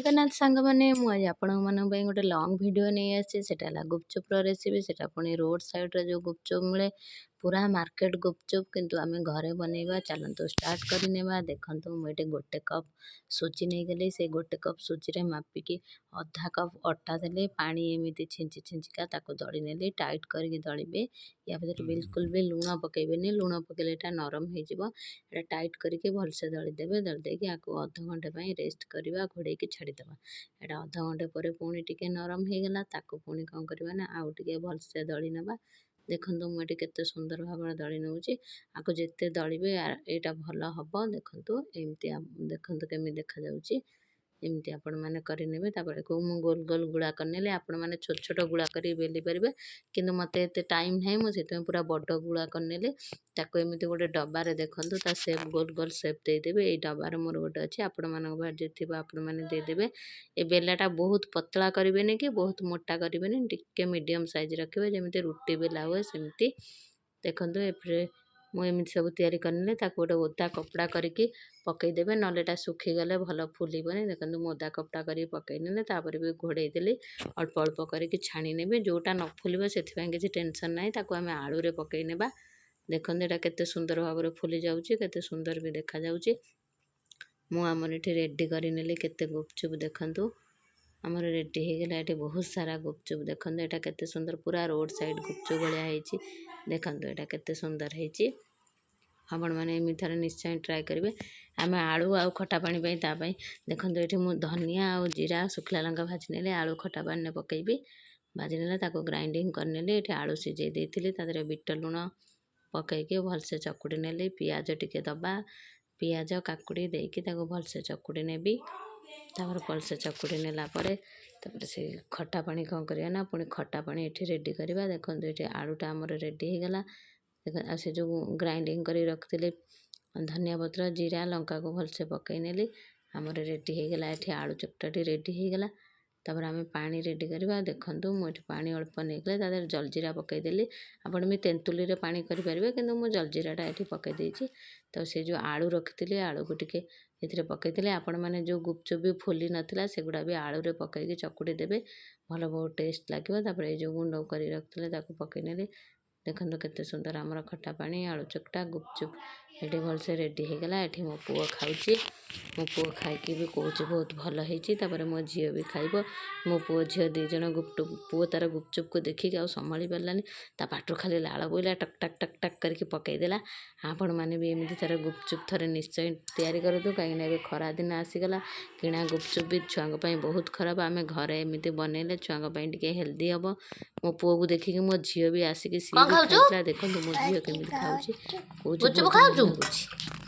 ଜଗନ୍ନାଥ ସାଙ୍ଗମାନେ, ମୁଁ ଆଜି ଆପଣମାନଙ୍କ ପାଇଁ ଗୋଟେ ଲଙ୍ଗ୍ ଭିଡ଼ିଓ ନେଇ ଆସିଛି। ସେଇଟା ହେଲା ଗୁପଚୁପ୍ର ରେସିପି। ସେଇଟା ପୁଣି ରୋଡ଼ ସାଇଡ଼୍ରେ ଯେଉଁ ଗୁପଚୁପ୍ ମିଳେ, ପୁରା ମାର୍କେଟ ଗୁପଚୁପ୍, କିନ୍ତୁ ଆମେ ଘରେ ବନେଇବା। ଚାଲନ୍ତୁ ଷ୍ଟାର୍ଟ କରିନେବା। ଦେଖନ୍ତୁ, ମୁଁ ଏଠି ଗୋଟେ କପ୍ ସୁଜି ନେଇଗଲି। ସେ ଗୋଟେ କପ୍ ସୁଜିରେ ମାପିକି ଅଧା କପ୍ ଅଟା ଦେଲି। ପାଣି ଏମିତି ଛିଞ୍ଚି ଛିଞ୍ଚିକା ତାକୁ ଦଳି ନେଲି। ଟାଇଟ୍ କରିକି ଦଳିବେ। ୟା ଭିତରେ ବିଲକୁଲ ବି ଲୁଣ ପକାଇବେନି। ଲୁଣ ପକାଇଲେ ଏଇଟା ନରମ ହେଇଯିବ। ଏଇଟା ଟାଇଟ୍ କରିକି ଭଲସେ ଦଳିଦେବେ। ଦଳି ଦେଇକି ଆକୁ ଅଧଘଣ୍ଟେ ପାଇଁ ରେଷ୍ଟ କରିବା, ଘୋଡ଼େଇକି ଛାଡ଼ିଦେବା। ଏଇଟା ଅଧଘଣ୍ଟେ ପରେ ପୁଣି ଟିକେ ନରମ ହେଇଗଲା। ତାକୁ ପୁଣି କ'ଣ କରିବା ନା ଆଉ ଟିକେ ଭଲସେ ଦଳି ନେବା। ଦେଖନ୍ତୁ, ମୁଁ ଏଠି କେତେ ସୁନ୍ଦର ଭାବରେ ଦଳି ନେଉଛି। ଆକୁ ଯେତେ ଦଳିବେ, ଏଇଟା ଭଲ ହେବ। ଦେଖନ୍ତୁ, ଏମିତି ଦେଖନ୍ତୁ କେମିତି ଦେଖାଯାଉଛି। ଏମିତି ଆପଣମାନେ କରିନେବେ। ତାପରେ ମୁଁ ଗୋଲ ଗୋଲ ଗୁଳା କରିନେଲି। ଆପଣମାନେ ଛୋଟ ଛୋଟ ଗୁଳା କରିକି ବେଲି ପାରିବେ, କିନ୍ତୁ ମୋତେ ଏତେ ଟାଇମ୍ ନାହିଁ। ମୁଁ ସେଥିପାଇଁ ପୁରା ବଡ଼ ଗୁଳା କରିନେଲି। ତାକୁ ଏମିତି ଗୋଟେ ଡବାରେ, ଦେଖନ୍ତୁ, ତା ସେପ୍, ଗୋଲ ଗୋଲ ସେପ୍ ଦେଇଦେବେ। ଏଇ ଡବାରେ ମୋର ଗୋଟେ ଅଛି, ଆପଣମାନଙ୍କ ପାଖରେ ଯଦି ଥିବ ଆପଣମାନେ ଦେଇଦେବେ। ଏ ବେଲାଟା ବହୁତ ପତଳା କରିବେନି କି ବହୁତ ମୋଟା କରିବେନି, ଟିକେ ମିଡ଼ିୟମ୍ ସାଇଜ୍ ରଖିବେ, ଯେମିତି ରୁଟି ବେଲା ହୁଏ ସେମିତି। ଦେଖନ୍ତୁ, ଏଥିରେ ମୁଁ ଏମିତି ସବୁ ତିଆରି କରିନେଲି। ତାକୁ ଗୋଟେ ଓଦା କପଡ଼ା କରିକି ପକାଇଦେବେ, ନହେଲେ ଏଇଟା ଶୁଖିଗଲେ ଭଲ ଫୁଲିବନି। ଦେଖନ୍ତୁ, ମୁଁ ଓଦା କପଡ଼ା କରିକି ପକାଇ ନେଲି, ତାପରେ ବି ଘୋଡ଼େଇ ଦେଲି। ଅଳ୍ପ ଅଳ୍ପ କରିକି ଛାଣି ନେବେ। ଯେଉଁଟା ନ ଫୁଲିବ, ସେଥିପାଇଁ କିଛି ଟେନସନ୍ ନାହିଁ। ତାକୁ ଆମେ ଆଳୁରେ ପକାଇ ନେବା। ଦେଖନ୍ତୁ, ଏଇଟା କେତେ ସୁନ୍ଦର ଭାବରେ ଫୁଲି ଯାଉଛି, କେତେ ସୁନ୍ଦର ବି ଦେଖାଯାଉଛି। ମୁଁ ଆମର ଏଠି ରେଡ଼ି କରିନେଲି କେତେ ଗୁପଚୁପ୍। ଦେଖନ୍ତୁ, ଆମର ରେଡ଼ି ହେଇଗଲା ଏଠି ବହୁତ ସାରା ଗୁପଚୁପ୍। ଦେଖନ୍ତୁ, ଏଇଟା କେତେ ସୁନ୍ଦର, ପୁରା ରୋଡ଼ ସାଇଡ଼୍ ଗୁପଚୁପ୍ ଭଳିଆ ହେଇଛି। ଦେଖନ୍ତୁ, ଏଇଟା କେତେ ସୁନ୍ଦର ହେଇଛି। ଆପଣମାନେ ଏମିତି ଥରେ ନିଶ୍ଚୟ ଟ୍ରାଏ କରିବେ। ଆମେ ଆଳୁ ଆଉ ଖଟା ପାଣି ପାଇଁ, ତା ପାଇଁ ଦେଖନ୍ତୁ, ଏଠି ମୁଁ ଧନିଆ ଆଉ ଜିରା, ଶୁଖିଲା ଲଙ୍କା ଭାଜି ନେଲି। ଆଳୁ ଖଟା ପାଣିରେ ପକାଇବି। ଭାଜି ନେଲେ ତାକୁ ଗ୍ରାଇଣ୍ଡିଙ୍ଗ କରିନେଲି। ଏଠି ଆଳୁ ସିଝେଇ ଦେଇଥିଲି। ତା ଦେହରେ ବିଟ ଲୁଣ ପକାଇକି ଭଲସେ ଚକୁଡ଼ି ନେଲି। ପିଆଜ ଟିକେ ଦେବା। ପିଆଜ, କାକୁଡ଼ି ଦେଇକି ତାକୁ ଭଲସେ ଚକୁଡ଼ି ନେବି। ତାପରେ ଭଲସେ ଚକୁଡ଼ି ନେଲା ପରେ, ତାପରେ ସେ ଖଟା ପାଣି କ'ଣ କରିବା ନା ପୁଣି ଖଟା ପାଣି ଏଠି ରେଡ଼ି କରିବା। ଦେଖନ୍ତୁ, ଏଠି ଆଳୁଟା ଆମର ରେଡ଼ି ହେଇଗଲା। ଦେଖ, ଆଉ ସେ ଯେଉଁ ଗ୍ରାଇଣ୍ଡିଙ୍ଗ କରିକି ରଖିଥିଲି ଧନିଆ ପତ୍ର, ଜିରା, ଲଙ୍କାକୁ ଭଲସେ ପକାଇ ନେଲି। ଆମର ରେଡ଼ି ହେଇଗଲା ଏଠି, ଆଳୁ ଚକଟାଟି ରେଡ଼ି ହେଇଗଲା। ତାପରେ ଆମେ ପାଣି ରେଡ଼ି କରିବା। ଦେଖନ୍ତୁ, ମୁଁ ଏଠି ପାଣି ଅଳ୍ପ ନେଇଗଲି, ତା ଦେହରେ ଜଲଜିରା ପକାଇଦେଲି। ଆପଣ ବି ତେନ୍ତୁଳିରେ ପାଣି କରିପାରିବେ, କିନ୍ତୁ ମୁଁ ଜଲଜିରାଟା ଏଠି ପକାଇ ଦେଇଛି। ତ ସେ ଯେଉଁ ଆଳୁ ରଖିଥିଲି, ଆଳୁକୁ ଟିକେ ଏଥିରେ ପକାଇଥିଲି। ଆପଣମାନେ ଯେଉଁ ଗୁପଚୁପ୍ ବି ଫୁଲି ନଥିଲା, ସେଗୁଡ଼ା ବି ଆଳୁରେ ପକାଇକି ଚକୁଡ଼ି ଦେବେ, ଭଲ ବହୁତ ଟେଷ୍ଟ ଲାଗିବ। ତାପରେ ଏଇ ଯେଉଁ ଗୁଣ୍ଡ କରି ରଖିଥିଲେ, ତାକୁ ପକାଇ ନେଲି। ଦେଖନ୍ତୁ, କେତେ ସୁନ୍ଦର ଆମର ଖଟା ପାଣି, ଆଳୁ ଚକଟା, ଗୁପଚୁପ୍ ଏଠି ଭଲସେ ରେଡ଼ି ହେଇଗଲା। ଏଠି ମୋ ପୁଅ ଖାଉଛି। ମୋ ପୁଅ ଖାଇକି ବି କହୁଛି ବହୁତ ଭଲ ହେଇଛି। ତାପରେ ମୋ ଝିଅ ବି ଖାଇବ। ମୋ ପୁଅ ଝିଅ ଦୁଇ ଜଣ ଗୁପଚୁପ୍, ପୁଅ ତାର ଗୁପଚୁପ୍କୁ ଦେଖିକି ଆଉ ସମ୍ଭାଳି ପାରିଲାନି। ତା ପାଟିରୁ ଖାଲି ଲାଳ ବୋହିଲା, ଟକ୍ ଟକ୍ ଟକ୍ ଟକ୍ କରିକି ପକାଇଦେଲା। ଆପଣମାନେ ବି ଏମିତି ଥରେ ଗୁପଚୁପ୍ ଥରେ ନିଶ୍ଚୟ ତିଆରି କରନ୍ତୁ, କାହିଁକିନା ଏବେ ଖରା ଦିନ ଆସିଗଲା। କିଣା ଗୁପଚୁପ୍ ବି ଛୁଆଙ୍କ ପାଇଁ ବହୁତ ଖରାପ। ଆମେ ଘରେ ଏମିତି ବନେଇଲେ ଛୁଆଙ୍କ ପାଇଁ ଟିକେ ହେଲ୍ଦି ହେବ। ମୋ ପୁଅକୁ ଦେଖିକି ମୋ ଝିଅ ବି ଆସିକି ସିଏ କଣ ବି ଖାଉଛୁ? ଖାଇଥିଲା। ଦେଖନ୍ତୁ, ମୋ ଝିଅ କେମିତି ଖାଉଛି, କହୁଛି ଗୁପଚୁପ ବହୁତ ଭଲ ଖାଉଛୁ? ଲାଗୁଛି।